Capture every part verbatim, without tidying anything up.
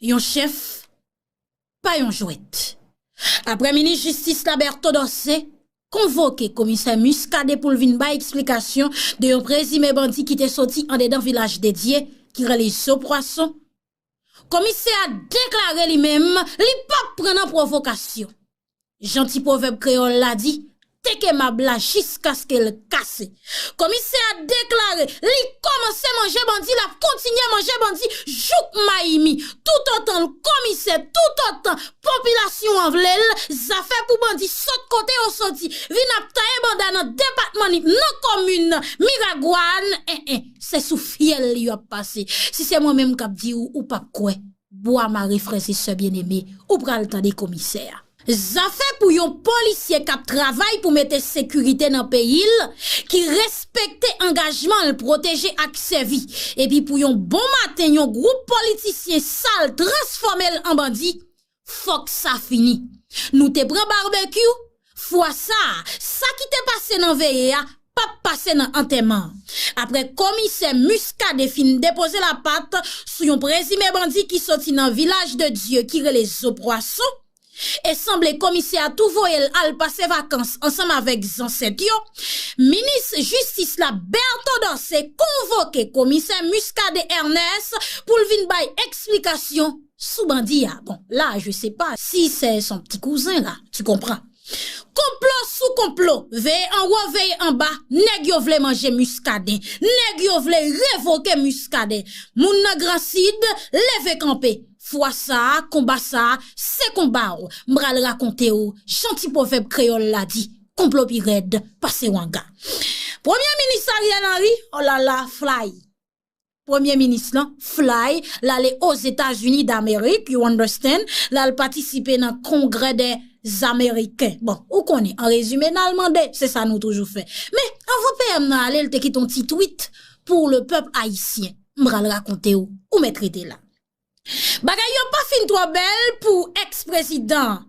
Yon chèf, pa yon jwèt. Apre minis jistis la Berto Dorcé konvoke komisè Muscadin pou l vin bay eksplikasyon de yon prezime bandi ki te soti andedan Vilaj de Dye ki rele Zo Pwason, komisè a deklare li menm li p ap pran nan pwovokasyon. Jan ti pwovèb kreyòl la di, teke mab la jiskaske l kase. Komisè a deklare li kòmanse manje bandi, l ap kontinye manje bandi jouk mayi mi. Toutotan l komisè, toutotan popilasyon an vle l, zafè pou bandi sot kote yo soti, vin ap taye banda nan depatman Nip, nan komin Miragwàn, en, en, se sou fyèl li yo ap pase. Si se mwen menm k ap di w, ou p ap kwè. Bwa mare, frè e sè byeneme, ou pral tande komisè a. Zafè pou yon polisye k ap travay pou mete sekirite nan peyi l, ki respekte angajman l, pwoteje ak sèvi, epi pou yon bon maten yon gwoup politisyen sal transfòme l an bandi, fòk sa fini. Nou te pran babekyou, fwa sa a, sa ki te pase nan veye a p ap pase nan antèman an. Apre komisè Muscadin fin depoze lapat sou yon prezime bandi ki soti nan Vilaj de Dye ki rele Zo Pwason, e sanble komisè a tou voye l al pase vakans ansanm avèk zansèt yo, minis jistis la Berto Dorcé konvoke komisè Muscadin Ernest pou l vin bay eksplikasyon sou bandi a. Bon, là, je sais pas si c'est son petit cousin là, tu comprends. Konplo sou konplo, veye anwo, veye anba, nèg yo vle manje Muscadin, nèg yo vle revoke Muscadin. Moun nan Gran Sid, leve kanpe. Fwa sa a, konba sa a, se konba w. M pral rakonte w jan ti pwovèb kreyòl la di, konplo pi rèd pase wanga. Premye minis Ariel Henry, olala, fly. Premye minis lan fly, l ale Ozetazini Damerik, you understand, l al patisipe nan Congrès des Américains. Bon, ou konnen, an rezime, n al mande, se sa nou toujou fè. Men, anvan P M nan ale, l te kite yon ti tweet pour le peuple haïtien. M pral rakonte w, ou mèt rete la. Bagay yo pa fin twò bèl pou èks prezidan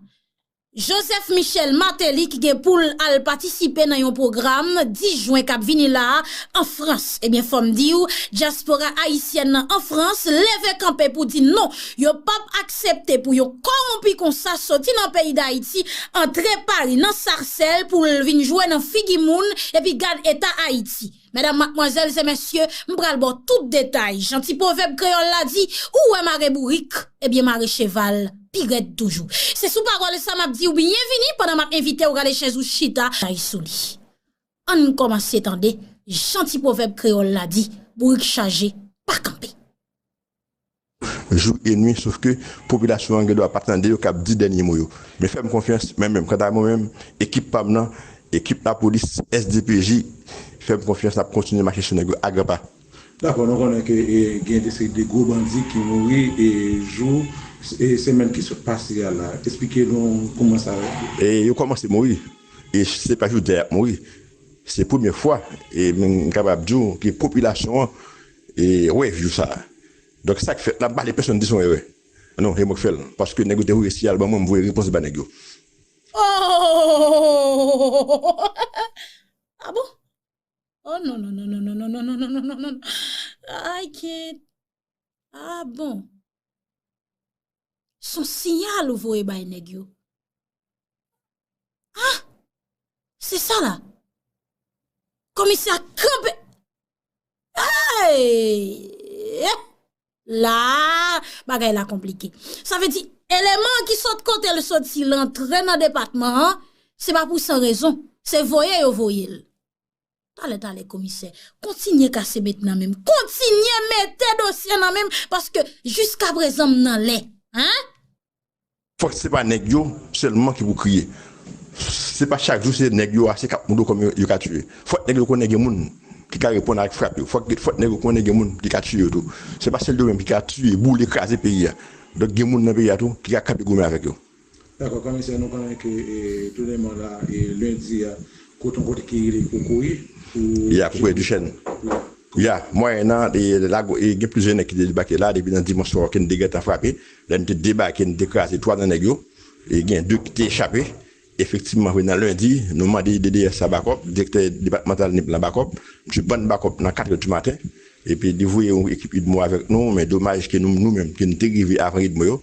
Joseph Michel Martelly ki gen pou l al patisipe nan yon pwogram dis jen k ap vini la a an Frans. Ebyen, fò m di w, dyaspora ayisyèn nan an Frans leve kanpe pou di non, yo p ap aksepte pou yon kòwonpi konsa soti nan peyi Dayiti, antre Pari nan Sarsèl pou l vin jwe nan figi moun, epi gad eta Ayiti. Medam, madmwazèl e mesye, m pral ba w tout detay. Jan ti pwovèb kreyòl la di, ou wè mare bourik, ebyen mare cheval pi rèd toujou. Se sou pawòl sa m ap di w byenvini pandan m ap envite w rale chèz ou chita sou li. Ann kòmanse tande jan ti pwovèb kreyòl la di, bourik chaje, pa kanpe. Jou e nwi, sof ke popilasyon an gen dwa pa tande yo k ap di dènye mo yo. Men fè m konfyans, mwen menm, kanta mwen menm, ekip pa m nan, ekip lapolis, S D P J, fè m konfyans, n ap kontinye mache sou nèg yo a gran pa. Dakò, nou konnen ke, e, gen de seri de gwo bandi ki mouri, e, jou, e, semèn ki sot pase a la. Eksplike nou kòman sa ye. E yo kòmanse mouri. E se pa jodi a y ap mouri. Se premye fwa, e m kapab di w ke popilasyon an, e, wè jou sa a. Donk, sa k fèt, n ap pale, pèsonn di se yon erè. Non, e mwen k fè l. Paske nèg yo te voye siyal ban mwen, m voye repons ba nèg yo. Oh! Ah bon? Oh non, non, non, non, non, non, non, non, non, non, non, non. I can't. Ah bon? Se yon siyal ou voye bay nèg yo. Ah! Se sa la. Komisè a kanpe. Hey! La, bagay la konplike. Sa vle di, eleman ki sot kote l soti, l antre nan depatman an, se pa pou san rezon. Se voye yo voye l. Talè, talè, komisè, kontinye kase met nan men m. Kontinye mete dosye nan men m, paske jiskaprezan m nan lè. Hein? Fòk se pa nèg yo sèlman ki pou kriye. Se pa chak jou se nèg yo a, se k ap moute kòm yo, yo ka tiye. Fòk nèg yo konnen gen moun ki ka reponn avèk frap yo. Fòk, fòk nèg yo konnen gen moun ki ka tiye yo tou. Se pa sèl yo menm ki ka tiye, boule, kraze peyi a. Donk gen moun nan peyi a tou ki ka kanpe goumen avèk yo. Dakò, komisè, nou konnen ke, e, tou dèyèman la, e, lendi a, kote yon kote ki rele Kokoye, pou... Ya, Kokoye Dichèn. Ya, mwayen nan, e, lago, e, gen plizyè nèg ki te debake la, depi nan dimanch swa ke n te gentan frape. Lè n te debake, n te kraze twa nan nèg yo. E gen de ki te chape. Efektivman, vre nan lendi, nou mande D D S la bakòp, direktè depatmantal Nip lan bakòp. Misye ban n bakòp nan katrè di maten. Epi li voye yon ekip UDMO avèk nou, men domaj ke nou, nou menm, ke nou te rive avan UDMO yo,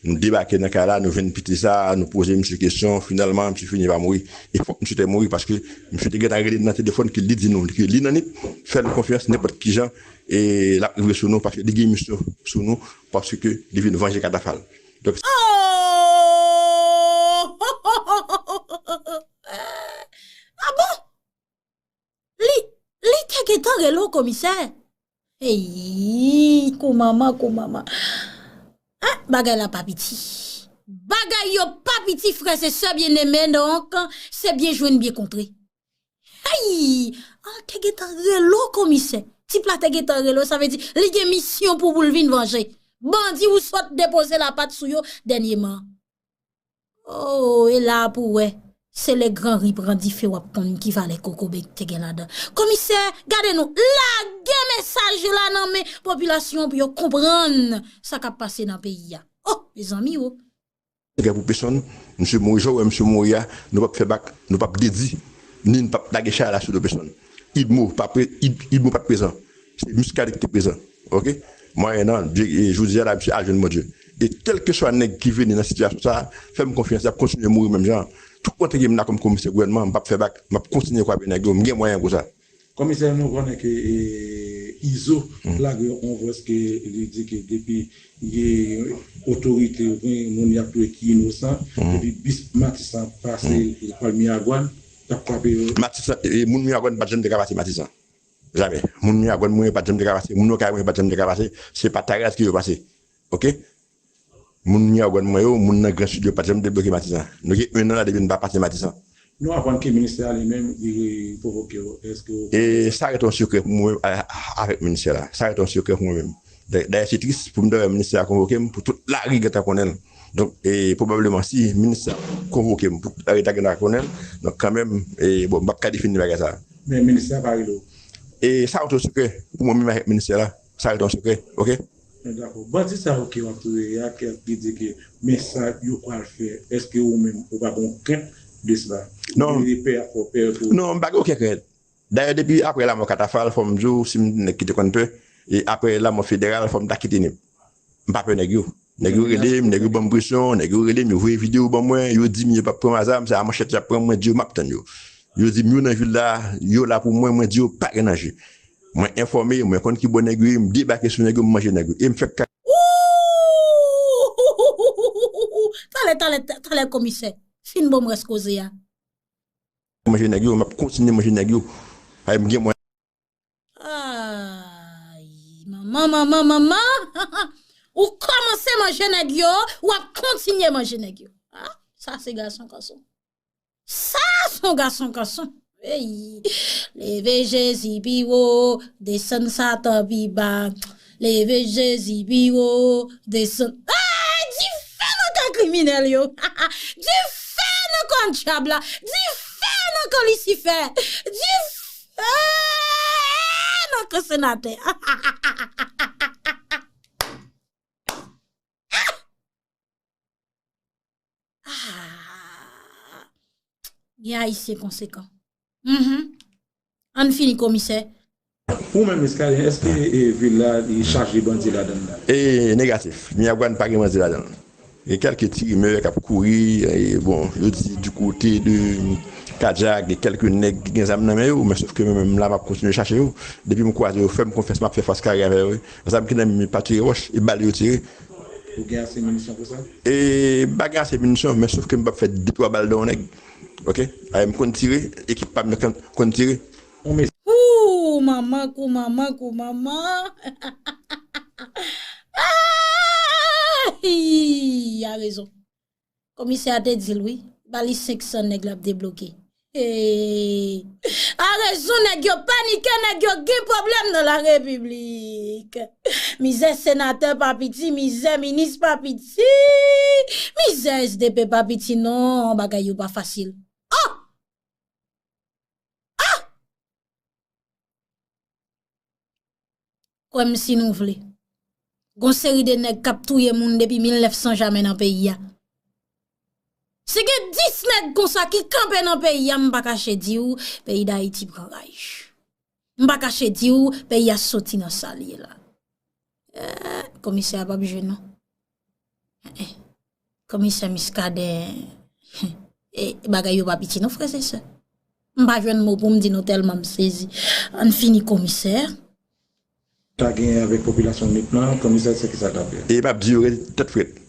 nou debake nan kay la, nou jwenn piti sa, nou poze misye kesyon, finalman, misye fini pa mouri. E fòk misye te mouri, paske misye te gentan rele n nan telefòn ke li di nou, ke li nan nip, fè l konfyans, nenpòt ki jan, e l ap rive sou nou, paske li gen misyon sou nou, paske li vin vanje katafal. Donk, Oh! Ah bon? Li, li te gentan rele w komisè. Eyi, kou manman, kou manman. Ah, bagay la pa piti. Bagay yo pa piti, frè e sè byeneme, donk, se byen jwenn, byen kontre. Hey! Ah, te gentan rele w komisè. Tip la te gentan rele w, sa vle di, li gen misyon pou, pou l vin vanje. Bandi ou sot depoze lapat sou yo dènyèman. Oh, e la pou w wè. Se lè gran ri pran dife w ap konn ki valè kokobe te gen ladan. Komisè, gade nou, lage mesaj la nan men popilasyon pou yo konprann sa k ap pase nan peyi a. Oh, mezanmi o. Sekrè pou pèsonn, misye mouri, jan w wè misye mouri a, nou p ap fè bak, nou p ap dedi, ni n p ap lage chay la sou do pèsonn. UDMO pa pre, UDMO pa t prezan. Se Muscadin ki te prezan. Oke? Mwayen an, jodi a la, misye al jwenn Bondye. E kèlkeswa nèg ki vini nan sitiyasyon sa a, fè m konfyans, y ap kontinye mouri menm jan an. Tout kote ke m la kòm komisè gouvènman, m p ap fè bak, m ap kontinye kwape nèg yo, m gen mwayen pou sa. Komisè, nou konnen ke e, Izo lage yon vòs ke li di ke depi gen otorite oubyen moun y ap touye ki inosan, depi bis Matisan pase lekòl Miragwàn, l ap frape yo. Matisan, e, moun Miragwàn pa t janm te ka pase Matisan. Jamè. Moun Miragwàn mwen pa t janm te ka pase, moun Okay mwen pa t janm te ka pase, se pa Taraz ke yo pase. Oke? Moun Miragwàn mwen yo, moun nan Gran Sid yo pa t janm debloke Matisan. Nou gen en an la depi n pa pase Matisan. Nou aprann ke ministè a li menm li konvoke w. Èske w... E sa rete yon sekrè pou mwen menm a- avèk ministè la. Sa rete yon sekrè pou mwen menm. Dayè se tris pou m ta wè ministè a konvoke m pou tout lari gentan konnen l. Donk e pwobableman si ministè a konvoke m pou tout lari ta gentan konnen l, donk kanmenm e bon m p ap ka defini bagay sa. Men ministè a pa rele w. E sa rete yon sekrè pou mwen menm avèk ministè la. Sa rete yon sekrè, oke? Dakò. Bandi sa yo ke w ap touye a, kèk ki di ke men sa yo pral fè, èske ou menm ou pa gen yon krent de sila? Non. Ou gen pè, fè w pè pou... Non, m pa gen okenn krent. Dayè depi aprè lanmò Katafal, fò m di w, si m te nèg ki te konn pè, e aprè lanmò Federal, fò m ta kite nèg. M pa pè nèg yo. Nèg yo rele m, nèg yo ban m presyon, nèg yo rele m, yo voye videyo ban mwen, yo di m yo p ap pran m a zam, se a manchèt y ap pran m, mwen di yo m ap tann yo. Yo di m yo nan vil la, yo la pou mwen, mwen di yo pa gen danje. Mwen enfòme, mwen konn ki bò nèg yo ye, m debake sou nèg yo, m manje nèg yo. E m fèk ka... Talè, talè, talè komisè. Fin ban m rès koze a. Manje nèg yo, m ap kontinye manje nèg yo. Ay, m gen mwen. Ay, manman, manman, manman. Ou kòmanse manje nèg yo, w ap kontinye manje nèg yo. Ah, sa se gason kanson. Sa se yon gason kanson. Ey. Leve Jezi pi wo, desann Satan pi ba. Leve Jezi pi wo, desann. Ay, dife nan kay kriminèl yo. Dife nan kò dyab la. Dife nan kò Lisifè. Dife nan kò senatè. Ah! Gen ayisyen konsekan. Mhm. Ann fini komisè. Ou menm Miskaden, èske e, vil la li chaje bandi ladan l la? E negatif. Miragwàn pa gen bandi ladan l. Gen kèlke ti rimè k ap kouri, e, bon, yo di du kote de Kadjak, gen kèlke nèg ki gen zam nan men yo, men sòf ke mwen menm la m ap kontinye chache yo. Depi m kwaze yo, fè m konfyans, m ap fè fas kare avè yo wi. Zam ki nan men m pa tire wòch, e bal yo tire. Ou gen ase minisyon pou sa? E m pa gen ase minisyon, men sòf ke m p ap fè de twa bal nan yon nèg. Oke? Ay, m konn tire, ekip pa m yo konn tire. Ooh manman kou manman kou manman. Ay, a rezon. Komisè a te di l wi, ba li senk san nèg l ap debloke. Hey. A rezon nèg yo panike, nèg yo gen pwoblèm nan la repiblik. Mizè senatè pa piti, mizè minis pa piti, mizè S D P pa piti non, bagay yo pa fasil. Oh! Ah! Kwè m si nou vle. Gon seri de nèg k ap touye moun depi mil nèf san jamè nan peyi a. Si gen dis nèg konsa ki kanpe nan peyi a, m pa kache di w, peyi Dayiti pran raj. M pa kache di w, peyi a soti nan sa l ye la. Eh, komisè a p ap jwe non. Eh, eh. Komisè Muscadin, eh, bagay yo pa piti non, frè e sè. M pa jwenn mo pou m di nou tèlman m sezi. Ann fini komisè. Ta gen avèk popilasyon Nip lan, komisè, se ki sa l t ap fè? E m ap di yo rete tèt frèt.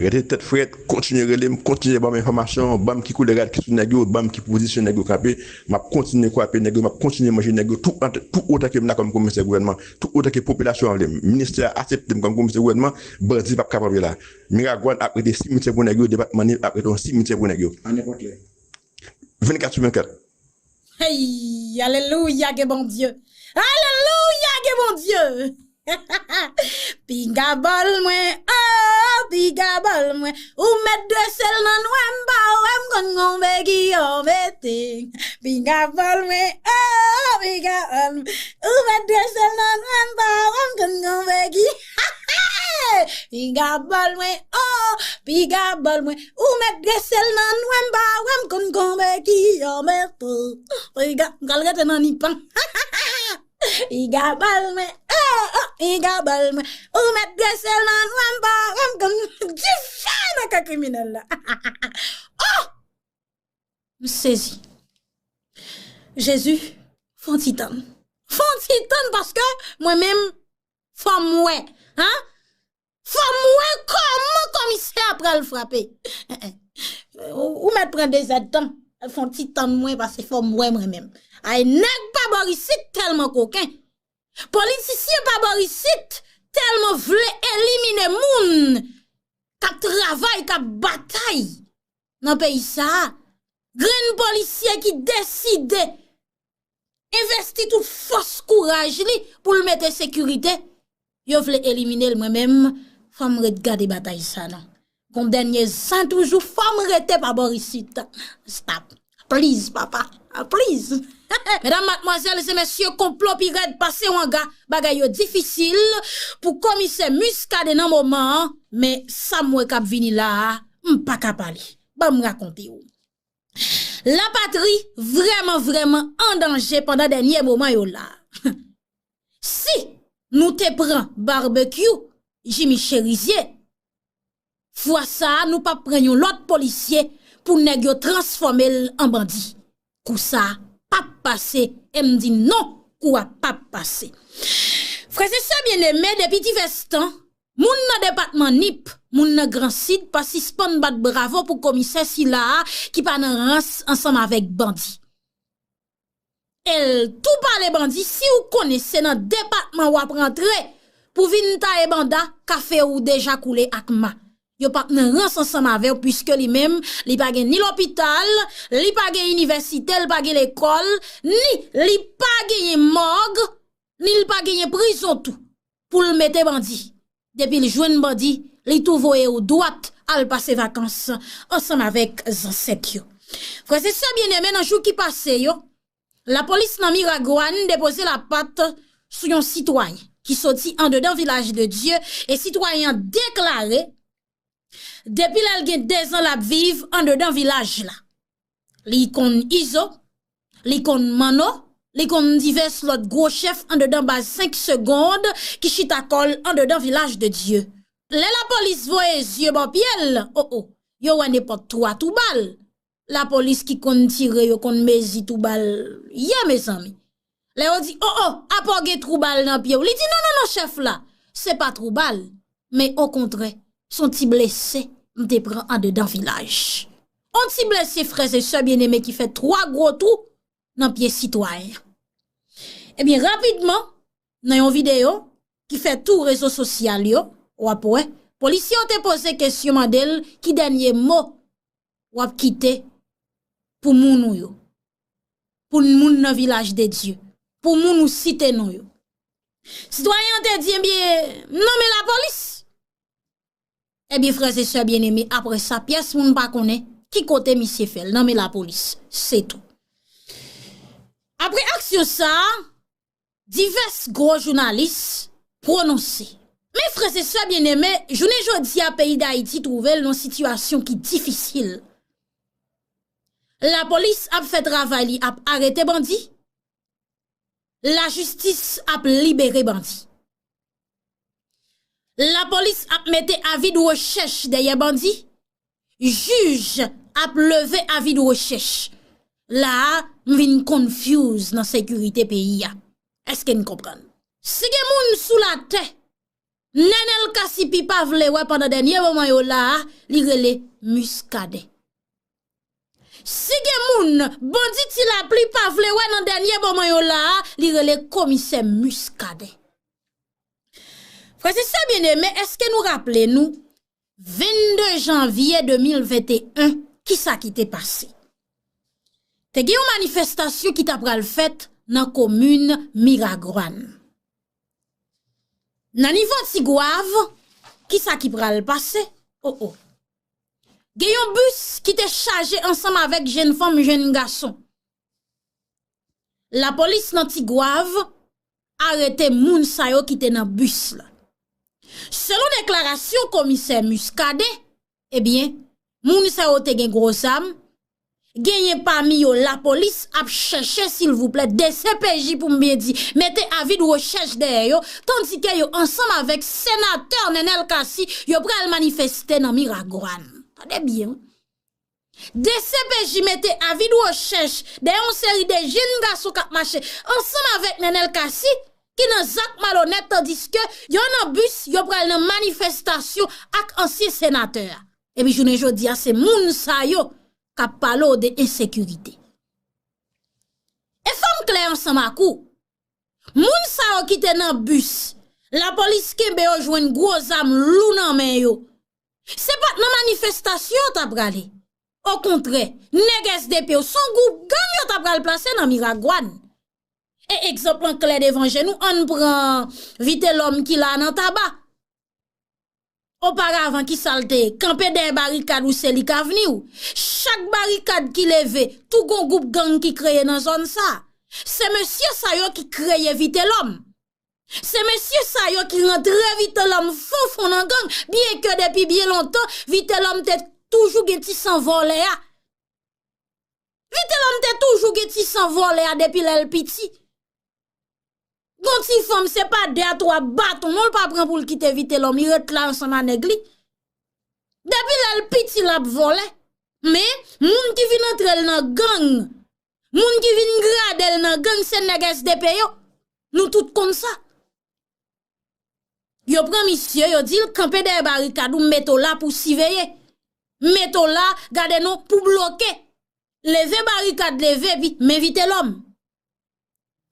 Rete tèt frèt, kontinye rele m, kontinye ban m enfòmasyon, ban m ki koulè rad ki sou nèg yo, ban m ki pozisyon nèg yo kanpe. M ap kontinye kwape nèg yo, m ap kontinye manje nèg yo, tout, tout otan ke m la kòm komisè gouvènman, tout otan ke popilasyon an vle m. Ministè a aksepte m kòm komisè gouvènman, bandi p ap kapab la. Miragwàn ap rete simityè pou nèg yo, depatman Nip ap rete yon simityè pou nèg yo. A nenpòt lè. Vennkat sou vennkat. Hey, alelouya, gen Bondye. Alelouya, gen Bondye. Piga bòl mwen, oh, piga bòl mwen. Ou mèt drese l nan nwè, m pa wè m konn gon begi yo mete. Piga bòl mwen, oh, piga bòl mwen. Ou mèt drese l nan nwè, m pa wè m konn gon begi. Piga bòl mwen, oh, piga bòl mwen. Ou mèt drese l nan nwè, m pa wè m konn gon begi yo mete. Piga, m pral rete nan Nip lan. Piga bòl mwen, oh, oh, piga bòl mwen. Ou mèt drese l nan nwè, m pa wè m konn. Difè nan kan kriminèl la. Oh! M sezi. Jezi, fè yon ti tann. Fè yon ti tann paske mwen menm, fò m wè. Hein? Fò m wè kòman komisè a pral frape. Ou, ou mèt pran de zèdtan. Fè yon ti tann mwen, paske fò m wè mwen menm. Ay, nèg pa bò isit tèlman koken. Politisyen pa bò isit tèlman vle elimine moun k ap travay, k ap batay nan peyi sa a. Grenn polisye ki deside envesti tout fòs kouraj li pou l mete sekirite. Yo vle elimine l, mwen menm, fò m ret gade batay sa non. Gon dènye zen toujou, fò m rete pa bò isit. Stop. Please, papa. Please. Medam, madmwazèl e mesye, konplo pi rèd pase wanga. Bagay yo difisil pou komisè Muscadin nan moman an, men sa m wè k ap vini la a, m pa ka pale. Ban m rakonte w. Lapatri vrèman, vrèman an danje pandan dènye moman yo la. Si nou te pran Barbecue, Jimmy Cherizier, fwa sa a, nou p ap pran yon lòt polisye pou nèg yo transfòme l an bandi. Kou sa a p ap pase, e m di non, kou a p ap pase. Frè e sè byeneme, depi divès tan, moun nan depatman Nip, moun nan Gran Sid pa sispann bat bravo pou komisè sila a ki pa nan rans ansanm avèk bandi. E l tou pale bandi, si w konnen se nan depatman w ap rantre pou vin taye banda, kafe ou deja koule ak ma. Yo p ap nan rans ansanm avè w, piske li menm, li pa gen ni lopital, li pa gen inivèsite, li pa gen lekòl, ni li pa genyen mòg, ni li pa genyen prizon tou pou l mete bandi. Depi l jwenn bandi, li tou voye w dwat al pase vakans ansanm avèk zansèt yo. Frè e sè byeneme, nan jou ki pase yo, lapolis nan Miragwàn depoze lapat sou yon sitwayen ki soti andedan Vilaj de Dye e sitwayen an deklare depi lè l gen de zan l ap viv andedan vilaj la. Li konn Izo, li konn Manno, li konn divès lòt gwo chèf andedan baz senk segonn ki chita kò l andedan Vilaj de Dye. Lè lapolis voye zye bò pye l, o o, yo wè nenpòt twa twou bal. Lapolis ki konn tire, yo konn mezi twou bal ye, mezanmi. Lè yo di, o o, apa w gen twou bal nan pye w? Li di, non, non, non, chèf la, se pa twou bal, men okontrè, se yon ti blese m te pran andedan vilaj. Yon ti blese, frè e sè byeneme, ki fè twa gwo twou nan pye sitwayen an. Ebyen, rapidman, nan yon videyo ki fè tou rezo sosyal yo, w ap wè, polisye yo te poze kesyon, mande l ki dènye mo w ap kite pou moun ou yo, pou moun nan Vilaj de Dye, pou moun ou site non yo. Sitwayen an te di, ebyen, nonmen lapolis. Ebyen, frè e sè byeneme, apre sa, pyès moun pa konnen ki kote misye fè l, nonmen lapolis, se tou. Apre aksyon sa a, divès gwo jounalis pwononse. Men, frè e sè byeneme, jounen jodi a, peyi Dayiti twouve l nan yon sitiyasyon ki difisil. Lapolis ap fè travay li, ap arete bandi. lajistis ap libere bandi. Lapolis ap mete avi de rechèch dèyè bandi. Jij ap leve avi de rechèch. La a, m vin confuse nan sekirite peyi a. Èske n konprann? Si gen moun sou latè, Nenel Cassy pi pa vle wè pandan dènye moman yo la a, li rele Muscadin. Si gen moun bandi Ti Lapli pa vle wè nan dènye moman yo la a, li rele komisè Muscadin. Frè e sè byeneme, èske nou raple nou vennde janvye de mil venteyen, kisa ki te pase? Te gen yon manifestasyon ki ta pral fèt nan komin Miragwàn. Nan nivo Tigwav, kisa ki pral pase? O o. Gen yon bis ki te chaje ansanm avèk jenn fanm, jenn gason. Lapolis nan Tigwav arete moun sa yo ki te nan bis la. Selon deklarasyon komisè Muscadin, ebyen, moun sa yo te gen gwo zam, genyen pami yo lapolis ap chèche, silvouplè, D C P J pou m byen di, mete avi de rechèch dèyè yo, tandike yo ansanm avèk senatè Nenel Cassy, yo pral manifeste nan Miragwàn. Tande byen, wi. D C P J mete avi de rechèch dèyè yon seri de jenn gason k ap mache ansanm avèk Nenel Cassy, ki nan zak malonèt, tandiske yo nan bis, yo pral nan manifestasyon ak ansyen senatè a. Epi jounen jodi a, se moun sa yo k ap pale w de ensekirite. E fò m klè ansanm ak ou. Moun sa yo ki te nan bis, lapolis kenbe yo, jwenn gwo zam lou nan men yo. Se pa t nan manifestasyon yo ta prale. Okontrè, nèg S D P yo, se yon gwoup gang yo ta pral plase nan Miragwàn. E egzanp lan klè devan je nou, ann pran Vitelhomme ki la nan Taba. Oparavan, ki sa l te ye? Kanpe dèyè barikad ou, se li k avni w. Chak barikad ki leve, tou gon gwoup gang ki kreye nan zòn sa. Se mesye sa yo ki kreye Vitelhomme. Se mesye sa yo ki rantre Vitelhomme fon fon nan gang, byenke depi byen lontan, Vitelhomme te toujou gen ti san vòlè a. Vitelhomme te toujou gen ti san vòlè a depi lè l piti. Gon ti fanm, se pa de a twa baton non l pa pran pou l kite Vitelhomme, li ret la ansanm a nèg li. Depi lè l piti l ap vòlè. Men, moun ki vin antre l nan gang, moun ki vin grade l nan gang, se nèg S D P yo. Nou tout konn sa. Yo pran misye, yo di l kanpe dèyè barikad ou, m mete w la pou siveye. M mete w la, gade non, pou bloke. Leve barikad, leve, epi men Vitelhomme.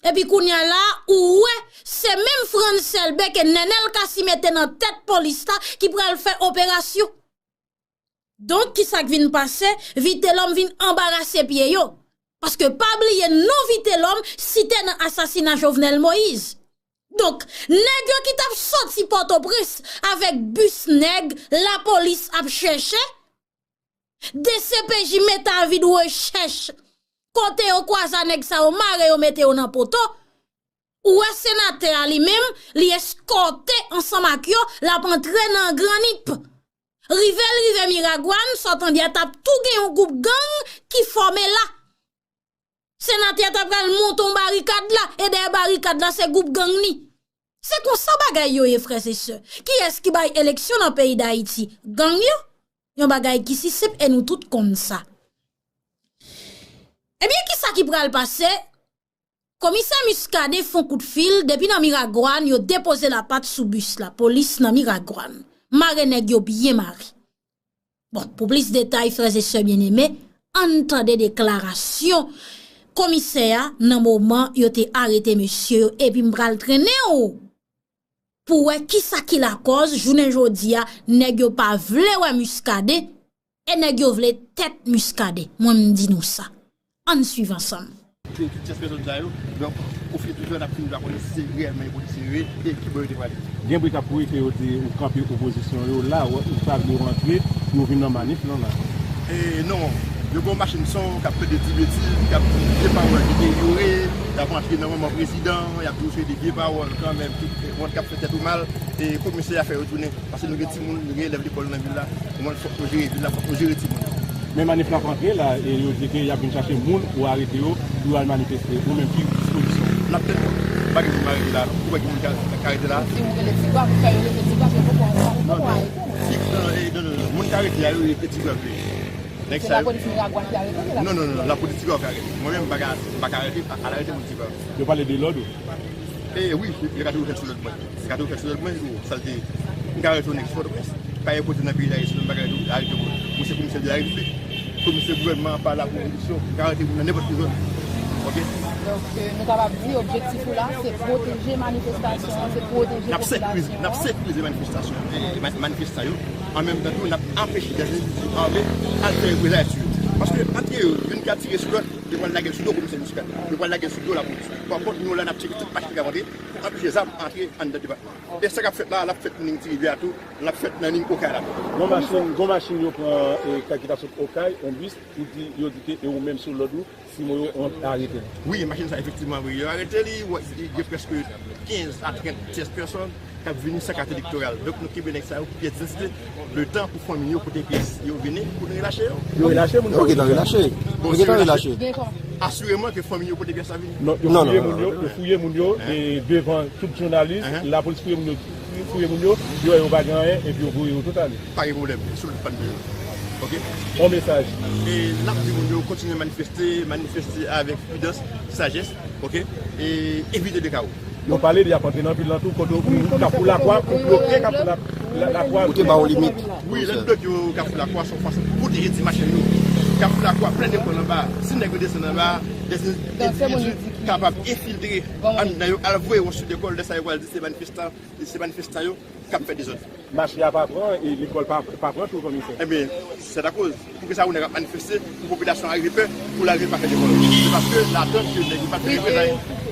Epi kounye a la, ou wè, se menm Frantz Elbé ke Nenel Cassy mete nan tèt polis la ki pral fè operasyon. Donk, kisa k vin pase? Vitelhomme vin anbarase pye yo. Paske pa bliye non Vitelhomme site nan asasina Jovenel Moïse. Donk, nèg yo ki t ap soti Pòtoprens avèk bis nèg lapolis ap chèche, D C P J mete avi de rechèch kote yo kwaze a nèg sa yo, mare yo, mete yo nan poto. Ou wè senatè a li menm, li eskòte ansanm ak yo, l ap antre nan Gran Nip. Rive l rive Miragwàn, sa w tande a t ap tou gen yon gwoup gang ki fòme la. Senatè a ta pral monte yon barikad la, e dèyè barikad la se gwoup gang li. Se konsa bagay yo ye, frè e sè. Kiyès ki bay eleksyon nan peyi Dayiti? Gang yo? Yon bagay ki si senp e nou tout konn sa. Ebyen, kisa ki pral pase? Komisè Muscadin fè yon kout fil, depi nan Miragwàn, yo depoze lapat sou bis la, polis nan Miragwàn. Mare nèg yo byen mare. Bon, pou plis detay, frè e sè byeneme, ann tande deklarasyon komisè a nan moman yo te arete mesye yo, epi m pral trennen w pou wè kisa ki lakòz, jounen jodi a, nèg yo pa vle wè Muscadin, e nèg yo vle tèt Muscadin. Mwen, m di nou sa. Ann swiv ansanm. Tout, tout tyès pèsòn sa yo, donk, ofiyetouj yo n ap fini pa konnen si se reyèlman yon polisye yo ye e ki bò yo te prale. Gen bri k ap kouri ke yo te, ou kanpe opozisyon yo la, ou, ou pa vle yo rantre, yo vin nan manif lan la. E non, yo gen yon machin son k ap plede di betiz, k ap di vye pawòl deteryore, y ap rantre nan manman prezidan, y ap di yon seri de vye pawòl kanmenm, tout mond k ap fè tèt ou mal, e komisè a fè yo tounen. Paske nou gen timoun, nou gen elèv lekòl nan vil la. Kòman fòk nou jere vil la, fòk nou jere timoun. Men manif la ap antre la, e yo di ke y ap vin chache moun pou arete yo, pou yo al manifeste. Ou menm, ki dispozisyon w? N ap tann yo. Pa gen moun ka rete la, non. Ou pa gen moun ka, ka rete la. Si ou rele Ti Gwav, ou ka rele Ti Gwav, yo poko, yo poko arete. Non, non, non, non, moun ka rete la, yo rete Ti Gwav, wi. Nèg sa yo. Se lapolis Miragwàn ki arete, se la. Non, non, non, lapolis Ti Gwav ka rete. Mwen menm, m pa ka, m pa ka rete, al arete moun Ti Gwav. Yo pale de lòd ou? E wi, yo ka toujou fè sou lòd mwen. Yo ka toujou fè sou lòd mwen, yo, sa l te. M ka rete yon nèg sou Pòtoprens. Pa gen kote nan peyi Dayiti, m pa ka rete, arete moun. Mwen se komisè de la Repiblik. Komisè gouvènman an pa la pou revolisyon. M ka arete moun nan nenpòt ki zòn. Oke? Donk, euh, nou kapab di objektif ou la, se pwoteje manifestasyon an, se pwoteje popilasyon an. N ap sekirize, n ap sekirize manifestasyon, e, ma-, manifestan yo. An menm tan tou, n ap anpeche dèzendividi ame al fè reprezay sou yo. Paske, antre yo, youn ka tire sou lòt, yo pral lage l sou do komisè Muscadin. Yo pral lage l sou do lapolis. Pa kont, nou la, n ap tcheke tout machine k ap antre pou anpeche zam antre anndan depatman an. E sa k ap fèt la, l ap fèt nan liy Ti Rivyè a tou, l ap fèt nan liy Okay la tou. Gon machin, gon machin yo pran, e, ki ta sot Okay, yon bis, ou di, yo di ke e ou menm sou lòd ou, Simon yo arete l. Wi, machin sa efektivman, wi, yo arete li, wè, gen prèske kenz a trant tyès pèsòn k ap vini san kat elektoral. Donk, nou kenbe nèg sa yo pou pyès didantite, letan pou fanmi yo pote pyès yo vini, pou nou relache yo. Yo relache moun yo? Yo gentan relache. Bon, yo gentan relache. Asireman ke fanmi yo pote pyès la vini. Non, yo fouye moun yo, yo fouye moun yo, e devan tout jounalis, lapolis fouye moun yo, fouye moun yo, yo wè yo pa gen anyen, epi yo voye yo tout ale. Pa gen pwoblèm, sou lòd pa n bezwen. Oke? Yon mesaj. E n ap di moun yo kontinye manifeste, manifeste avèk pridans, sajès, oke? E evite de kawo. Yo pale de y ap antre nan vil lan tou, kote yo pran Kafou Lakwa pou bloke Kafou La-, La-, Lakwa. Ou te ba yo limit. Wi, lè n bloke yo Kafou Lakwa, se yon fason pou pwoteje ti machann yo. Kafou Lakwa plen lekòl anba. Si nèg yo desann anba, dèzendividi kapab enfiltre anndan yo, al voye wòch sou lekòl, lè sa yo pral di se manifestan, se manifestan yo k ap fè dezòd. Mache a pa pran, e lekòl pa, pa pran tou, komisè. Ebyen, se akoz. Poukisa ou nèg ap manifeste, pou popilasyon a rive pè, pou l al vin pa fè lekòl? Se paske l atann ke nèg yo pa t fè reprezay.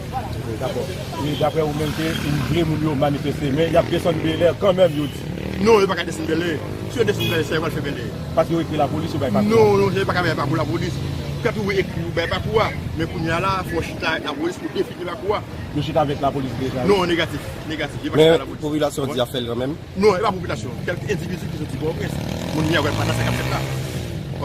Dakò. E daprè ou menm ke ou vle moun yo manifeste, men y ap desann bèlè kanmenm, yo di. Non, yo pa ka desann bèlè. Si yo desann bèlè, sa yo pral fè bèlè? Paske yo ekri lapolis, yo bay pa kou. Non, non, yo pa ka bay pa kou lapolis. Ou ka toujou ekri, ou bay pa kou a. Men kounye a la, fò w chita avèk lapolis pou defini pa kou a. Yo chita avèk lapolis deja, wi. Non, negatif, negatif. Yo pa chita avèk lapolis. Men popilasyon di y ap fè l kanmenm. Non, e pa popilasyon. Kèlke endividi ki soti Pòtoprens. Moun Miragwàn pa nan sa k ap fèt la.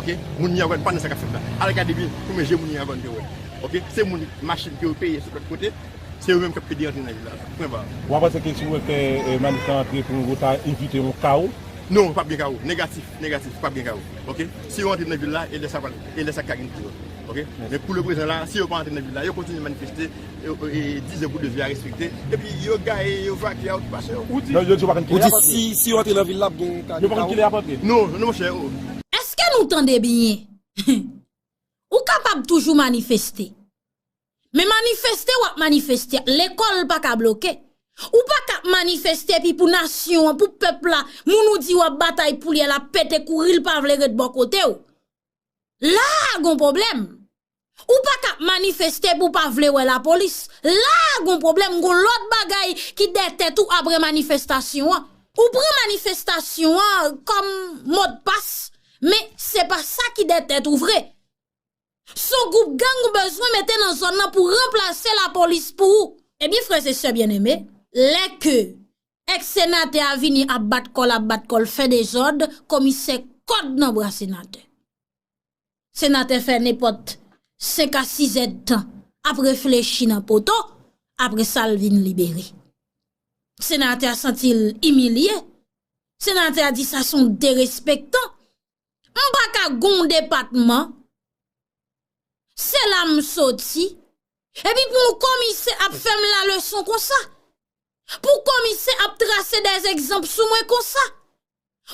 Oke? Moun Miragwàn pa nan sa k ap fèt la. Al gade byen, koumen je moun Miragwàn te wè. Oke? Se moun machin ke yo peye sot lòt kote. Se yo menm k ap pede antre nan vil la. Pwen ba. Ou pa panse ke si yo fè, eh, manif lan antre pou yo ta evite yon kawo? Non, p ap gen kawo. Negatif, negatif, p ap gen kawo. Oke? Si yo antre nan vil la, e lè sa pral, e lè sa ka gen dezòd. Oke? Men pou le prezan la, si yo pa antre nan vil la, yo kontinye manifeste, e, e, dizè pou de vi a respekte. Epi yo gaye, yo vake a okipasyon yo. Ou di, non, yo di yo pa konn kilè y ap antre. Ou di si, si yo antre nan vil la, ap gen ka gen kawo? Yo pa konn kilè y ap antre. Non, non, monchè, oh. Èske nou tande byen? Ou kapab toujou manifeste. Men manifeste w ap manifeste, lekòl pa ka bloke. Ou pa ka ap manifeste epi pou nasyon an, pou pèp la, moun ou di w ap batay pou li a, l ap pete kouri, l pa vle ret bò kote w. La a gon pwoblèm. Ou pa ka ap manifeste epi w pa vle wè lapolis. La a gon pwoblèm, gon lòt bagay ki dèyè tèt ou apre manifestasyon an. Ou pran manifestasyon an kòm modpas, men se pa sa ki dèyè tèt ou vre. Se yon gwoup gang ou bezwen mete nan zòn nan pou ranplase lapolis pou ou. Ebyen, frè e sè byeneme, lè ke èks senatè a vini ap bat kò l, ap bat kò l, fè dezòd, komisè kòd nan bra senatè. Senatè fè nenpòt senk a sis èdtan ap reflechi nan poto, apre sa l vin libere. Senatè a santi l imilye. Senatè a di sa se yon derespektan. M pa ka gon depatman. Se la m soti. Epi pou yon komisè ap fè m laleson konsa. Pou komisè ap trase dè egzanp sou mwen konsa.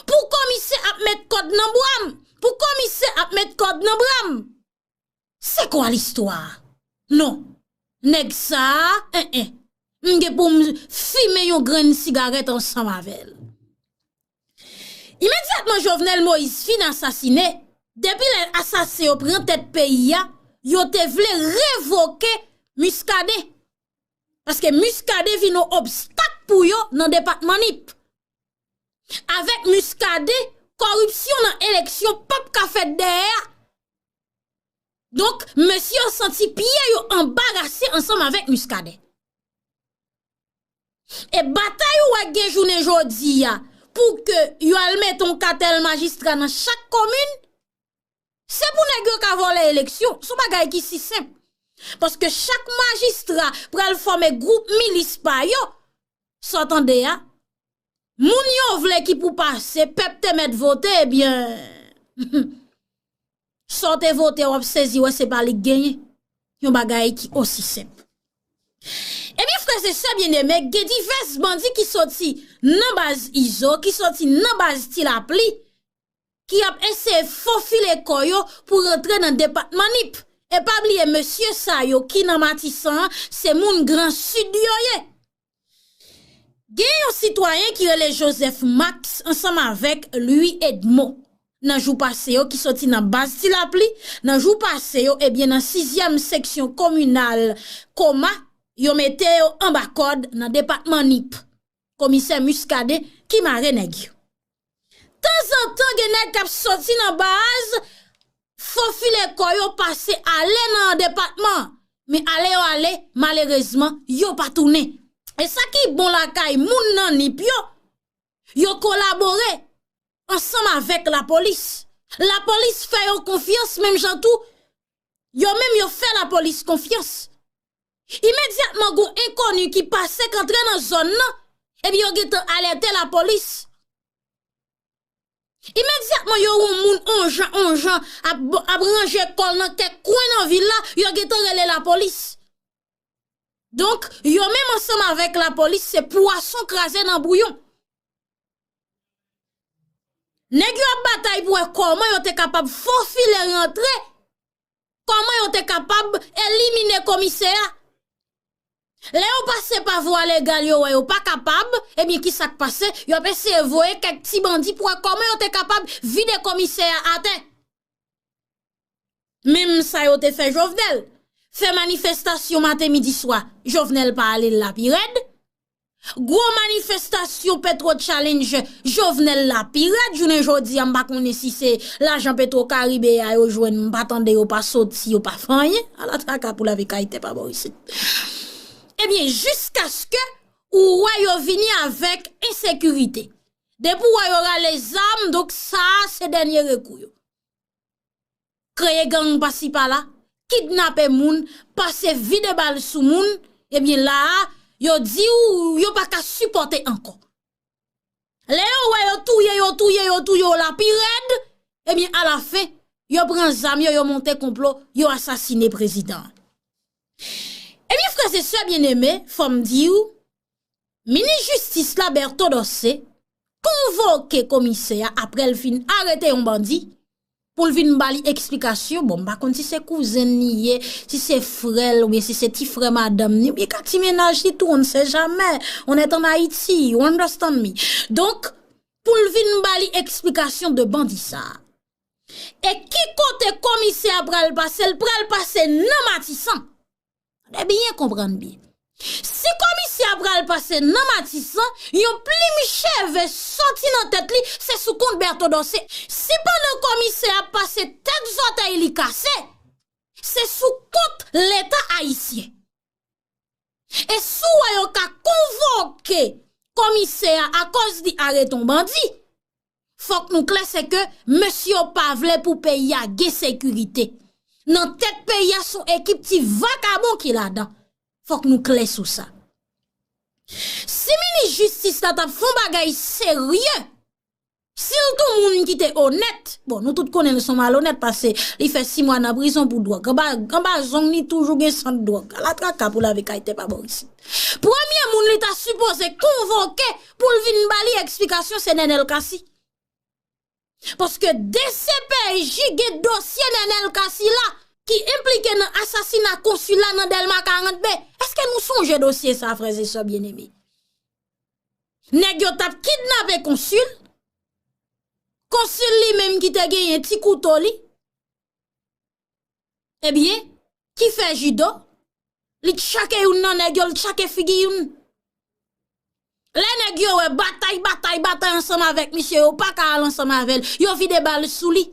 Pou komisè ap met kòd nan bra m. Pou komisè ap met kòd nan bra m. Se kwa listwa a? Non. Nèg sa a, en, en. M gen pou m fimen yon grenn sigarèt ansanm avè l. Imedyatman Jovenel Moïse fin asasine, depi lè asasen yo pran tèt peyi a, yo te vle revoke Muscadin. Paske Muscadin vin yon obstak pou yo nan depatman Nip. Avèk Muscadin, kòripsyon nan eleksyon p ap ka fèt dèyè a. Donk, mesye yo santi pye yo anbarase ansanm avèk Muscadin. E batay ou wè gen jounen jodi a pou ke yo al mete yon katèl majistra nan chak komin, se pou nèg yo ka vòlè eleksyon. Se yon bagay ki si senp. Paske chak majistra pral fòme gwoup milis pa yo. Sa w tande a? Moun yo vle ki pou pase, pèp te mèt vote, ebyen, sa w te vote, w ap sezi wè se pa li k genyen. Yon bagay ki osi senp. Ebyen, frè e sè byeneme, gen divès bandi ki soti nan baz Izo, ki soti nan baz Ti Lapli, ki ap eseye fofile kò yo pou rantre nan depatman Nip. E pa bliye, mesye sa yo ki nan Matisan an, se moun Gran Sid yo ye. Gen yon sitwayen ki rele Joseph Max ansanm avèk Louis Edmond. Nan jou pase yo ki soti nan baz Ti Lapli, nan jou pase yo, ebyen, nan sizyèm seksyon kominal Koma, yo mete yo anba kòd nan depatman Nip. Komisè Muscadin ki mare nèg yo. Tanzantan, gen nèg k ap soti nan baz, fofile kò yo pase ale nan depatman. Men ale yo ale, malerezman, yo pa tounen. E sa ki bon lakay moun nan Nip yo, yo kolabore ansanm avèk lapolis. Lapolis fè yo konfyans, menm jan tou, yo menm yo fè lapolis konfyans. Imedyatman, gon enkoni ki pase, k antre nan zòn nan, ebyen, yo gentan alète lapolis. Imedyatman, yo wè yon moun onjan, onjan, ap, ap ranje kò l nan kèk kwen nan vil la, yo gentan rele lapolis. Donk, yo menm ansanm avèk lapolis, se pwason kraze nan bouyon. Nèg yo ap batay pou wè kòman yo te kapab fofile rantre, kòman yo te kapab elimine komisè a. Lè yo pase pa vwa legal, yo wè yo pa kapab, ebyen, ki sa k pase? Yo ap eseye voye kèk ti bandi pou wè kòman yo te kapab vide komisè a atè. Menm sa yo te fè Jovenel. Fè manifestasyon maten, midi, swa, Jovenel pa ale, l la pi rèd. Gwo manifestasyon Petro Challenge, Jovenel la pi rèd. Jounen jodi a, m pa konnen si se lajan Petro Caribe a yo jwenn, m pa tande yo pa soti, yo pa fè anyen. Ala traka pou lave kay tè pa bò isit. Ebyen, jiskaske ou wè yo vini avèk ensekirite. Depi w wè yo rale zam, donk sa a se dènye rekou yo. Kreye gang pasi pala, kidnape moun, pase vide bal sou moun, ebyen la a, yo di w yo pa ka sipòte ankò. Lè yo wè yo touye, yo touye, yo touye, yo la pi rèd, ebyen alafen, yo pran zam yo, yo monte konplo, yo asasine prezidan an. Ebyen, frè e sè byeneme, fò m di w, minis jistis la, Berto Dorcé, konvoke komisè a apre l fin arete yon bandi pou l vin ba li eksplikasyon. Bon, m pa konn si se kouzen l li ye, si se frè l, oubyen si se ti frè madanm ni, oubyen ka ti mennaj li tou, on ne sait jamais. On est en Haïti, you understand me? Donk, pou l vin ba li eksplikasyon de bandi sa a. E ki kote komisè a pral pase? L pral pase nan Matisan. Tande byen, konprann byen. Si komisè a pral pase nan Matisan, yon plim cheve soti nan tèt li, se sou kont Berto Dorcé. Si pandan komisè a pase tèt zòtèy li kase, se sou kont Leta ayisyen. E si w wè yo ka konvoke komisè a akoz li arete yon bandi, fòk nou klè, se ke mesye yo pa vle pou peyi a gen sekirite. Nan tèt peyi a, se yon ekip ti vakabon ki ladan. Fòk nou klè sou sa. Si minis jistis la t ap fè yon bagay serye, sitou moun ki te onèt, bon, nou tout konnen l se yon malonèt, paske li fè sis mwa nan prizon pou dwòg. Anba, anba zong li toujou gen sant dwòg. Ala traka pou lave kay tè pa bò isit. Premye moun li ta sipoze konvoke pou l vin ba li eksplikasyon, se Nenel Cassy. Paske D C P J gen dosye Nenel Cassy la ki enplike nan asasina konsil la nan Dèlma karant B. Èske nou sonje dosye sa, frè e sè byeneme? Nèg yo t ap kidnape konsil, konsil li menm ki te genyen ti kouto li, ebyen, ki fè jido, li tchake youn nan nèg yo, li tchake figi youn. Lè nèg yo wè batay, batay, batay ansanm avèk misye, yo pa ka al ansanm avè l, yo vide bal sou li.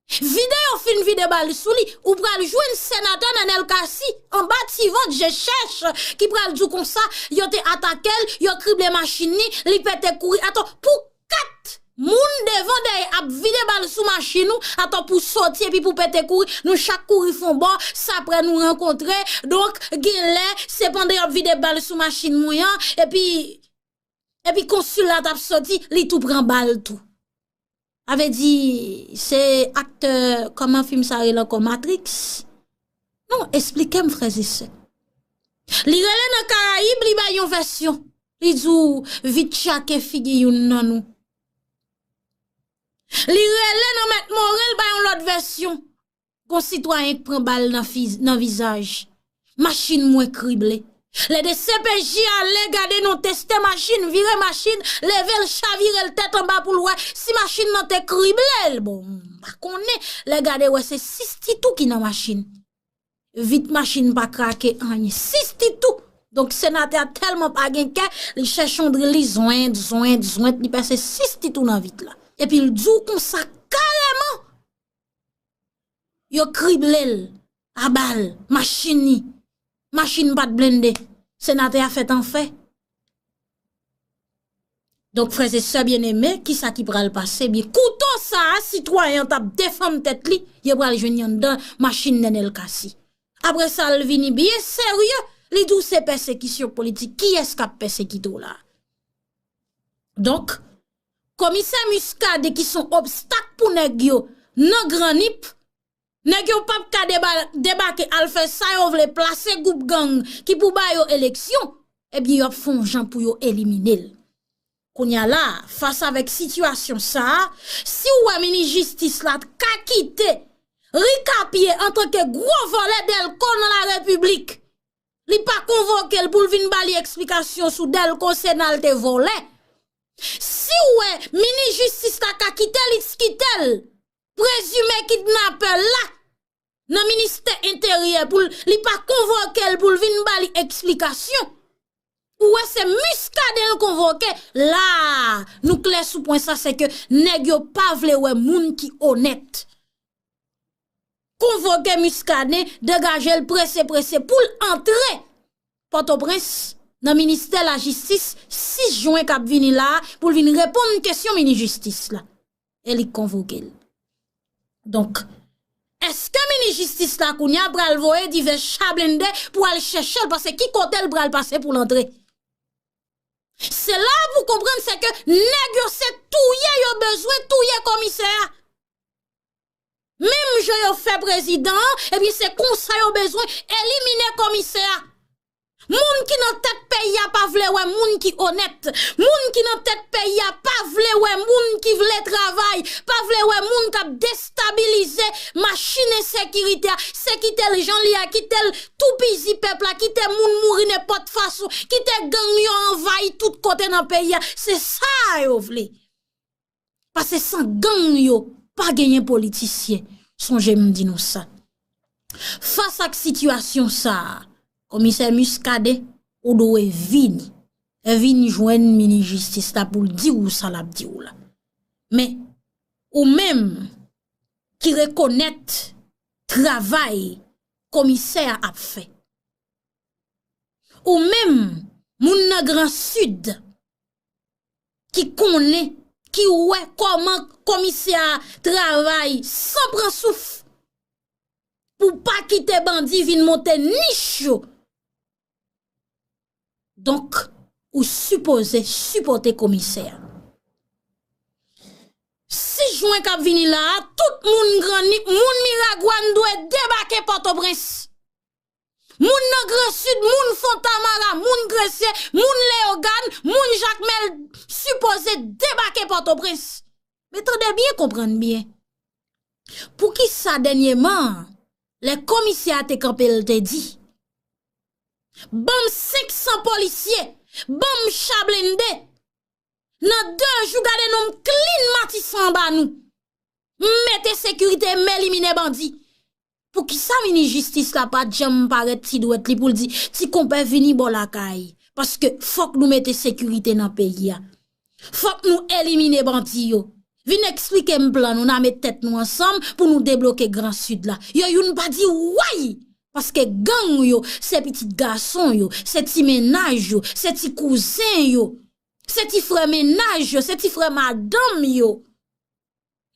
Videyo fin vide bal sou li, ou pral jwenn senatè Nenel Cassy anba ti vant je chèch ki pral di w konsa, yo te atake l, yo krible machin li, li pete kouri. Ato, pou kat Moun devan dèyè ap vide bal sou machin ou, atò pou soti epi pou pete kouri, nou chak kouri fon bò, sa prè nou rankontre, donk genlè se pandan y ap vide bal sou machin mwen an, epi, epi konsil la t ap soti, li tou pran bal tou. Sa vle di, se aktè, kòman fim sa rele ankò, Matrix? Non, esplike m, frè e sè. Li rele nan Karayib, li bay yon vèsyon. Li di w, vit tchake figi youn nan nou. Li rele nan Mèt Moren, l bay yon lòt vèsyon. Gon sitwayen k pran bal nan, fiz- nan vizaj. Machin mwen krible. Lè de se pe ji ale gade non teste machin, vire machin, leve l, chavire l tèt anba pou l wè si machin nan te krible l. Bon, m pa konnen. Lè gade wè se sis ti tou ki nan machin. Vit machin pa krake anyen. Sis ti tou. Donk senatè a tèlman pa gen kè, li chèche yon dril, li zwent, zwent, zwent, li pèse sis ti tou nan vit la. Epi l di w konsa kareman, yo krible l a bal, machin li, machin pa t blende, senatè a fèt an fè. Donk, frè e sè byeneme, kisa ki pral pase? Byen, kouto sa a, sitwayen an t ap defann tèt li, yo pral jwenn li anndan machin Nenel Cassy. Apre sa, l vini byen serye, li di w se pèsekisyon politik. Kiyès k ap pèsekite w la? Donk, komisè Muscadin ki se yon obstak pou nèg yo nan Gran Nip, nèg yo p ap ka deba- debake al fè sa yo vle, plase gwoup gang ki pou ba yo eleksyon, ebyen, y ap fè yon jan pou yo elimine l. Kounye a la, fas avèk sitiyasyon sa a, si w wè minis jistis la ka kite Ricapie antanke gwo vòlè Dèlko nan la Repiblik, li pa konvoke l pou l vin ba li eksplikasyon sou Dèlko Senal te vòlè. Si w wè minis jistis la ka kite l, kite l, prezime kidnapè la nan ministè enteryè pou l, li pa konvoke l pou l vin ba li eksplikasyon. Ou wè se Muscadin l konvoke. La, nou klè sou pwen sa, se ke nèg yo pa vle wè moun ki onèt. Konvoke Muscadin, degaje l prese prese pou l antre Pòtoprens nan ministè lajistis sis jen k ap vini la a pou l vin reponn kesyon minis jistis la. E li k konvoke l. Donk, èske minis jistis la kounye a pral voye divès cha blende pou al chèche l, paske ki kote l pral pase pou l antre? Se la pou konprann se ke nèg yo se touye yo bezwen touye komisè a. Menm jan yo fè prezidan an, ebyen se konsa yo bezwen elimine komisè a. Moun ki nan tèt peyi a pa vle wè moun ki onèt. Moun ki nan tèt peyi a pa vle wè moun ki vle travay, pa vle wè moun k ap destabilize machin ensekirite a. Se kite l jan l ye a, kite l toupizi pèp la, kite moun mouri nenpòt fason, kite gang yo anvayi tout kote nan peyi a. Se sa yo vle. Paske san gang yo, pa genyen politisyen. Sonje m di nou sa. Fas ak sitiyasyon sa a, komisè Muscadin, ou dwe vini. E vin jwenn minis jistis la pou l di w sa l ap di w la. Men, ou menm ki rekonèt travay komisè a ap fè. Ou menm, moun nan Gran Sid, ki konnen, ki wè kòman komisè a travay san pran souf pou pa kite bandi vin monte nich yo. Donk, ou sipoze sipòte komisè a. Sis jen k ap vini la a, tout moun Gran Nip, moun Miragwàn dwe debake Pòtoprens. Moun nan Gran Sid, moun Fontamara, moun Gresye, moun Leyogàn, moun Jakmèl sipoze debake Pòtoprens. Men tande byen, konprann byen. Poukisa dènyèman an, lè komisè a te kanpe, l te di, ban m senk san polisye, ban m cha blende, nan de jou, gade non m klin Matisan anba nou. M mete sekirite, m elimine bandi. Poukisa minis jistis la pa t janm parèt ti dwèt li pou l di, ti konpè vini bò lakay? Paske fòk nou mete sekirite nan peyi a. Fòk nou elimine bandi yo. Vin eksplike m plan nou, n a met tèt nou ansanm pou nou debloke Gran Sid la. Yo youn pa di way! Paske gang yo, se pitit gason yo, se ti mennaj yo, se ti kouzen yo. Se ti frè mennaj yo, se ti frè madanm yo.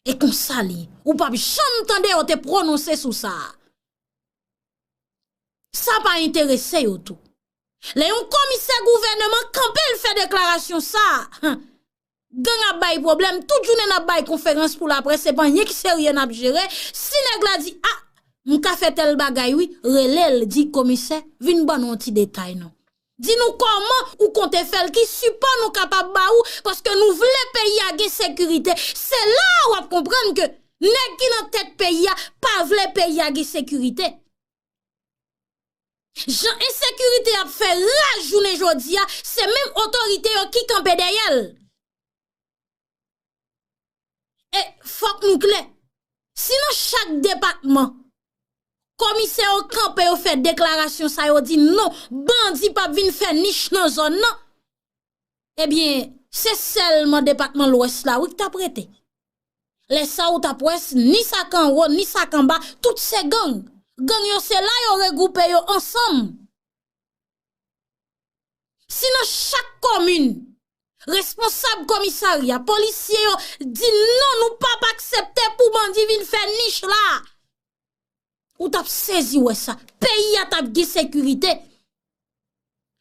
E konsa li ye. Ou p ap janm tande yo te pwononse sou sa a. Sa pa enterese yo tou. Lè yon komisè gouvèneman kanpe, l fè deklarasyon sa a, gang ap bay pwoblèm, tout jounen n ap bay konferans pou laprès, se pa anyen ki serye n ap jere. Si nèg la di, a, m ka fè tèl bagay wi, rele l, di komisè, vin ban nou yon ti detay non. Di nou kòman ou konte fè l, ki sipò nou kapab ba ou, paske nou vle peyi a gen sekirite. Se la a w ap konprann ke nèg ki nan tèt peyi a pa vle peyi a gen sekirite. Jan ensekirite ap fè raj jounen jodi a, se menm otorite yo ki kanpe dèyè l. E fòk nou klè, si nan chak depatman, komisè yo kanpe, yo fè deklarasyon sa, yo di non, bandi p ap vin fè nich nan zòn nan, ebyen, se sèlman depatman Lwès la, wi, k t ap rete. Lè sa a, ou t ap wè, ni sa k anwo, ni sa k anba, tout se gang. Gang yo, se la yo regwoupe yo ansanm. Si nan chak komin, responsab komisarya, polisye yo di non, nou p ap aksepte pou bandi vin fè nich la. Ou t ap sezi wè sa. Peyi a t ap gen sekirite.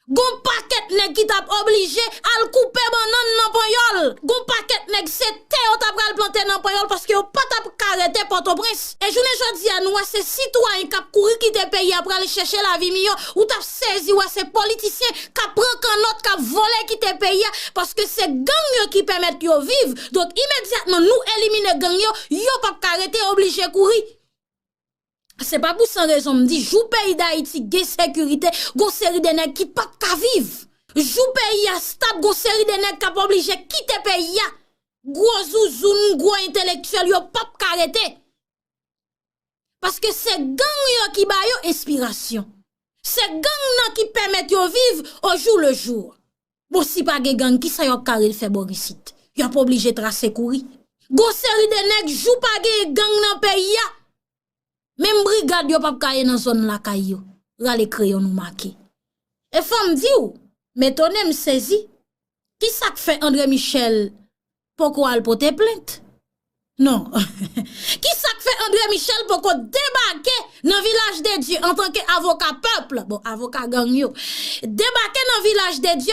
Gon pakèt nèg ki t ap oblije al koupe bannann nan Panyòl. Gon pakèt nèg se tè yo t ap pral plante nan Panyòl paske yo pa t ap ka rete Pòtoprens. E jounen jodi a, nou wè se sitwayen k ap kouri kite peyi a pral chèche lavi miyò. Ou t ap sezi wè se politisyen k ap pran kannòt, k ap vole kite peyi a, paske se gang yo ki pèmèt yo viv. Donk, imedyatman nou elimine gang yo, yo p ap ka rete, oblije kouri. Se pa pou san rezon m di, jou peyi Dayiti gen sekirite, gon seri de nèg ki p ap ka viv. Jou peyi a stab, gon seri de nèg k ap oblije kite peyi a. Gwo zouzoun, gwo entelektyèl, yo p ap ka rete. Paske se gang yo ki ba yo enspirasyon. Se gang nan ki pèmèt yo viv au jour le jour. Bon, si pa gen gang, kisa yo ap ka rele fè bò isit? Yo ap oblije trase kouri. Gon seri de nèg, jou pa gen gang nan peyi a, menm brigad yo p ap ka ye nan zòn lakay yo. Rale kreyon nou make. E fò m di w, m etone, m sezi. Kisa k fè André Michel poko al pote plent? Non. Kisa k fè André Michel poko debake nan Vilaj de Dye antanke avoka pèp? Bon, avoka gang yo. Debake nan Vilaj de Dye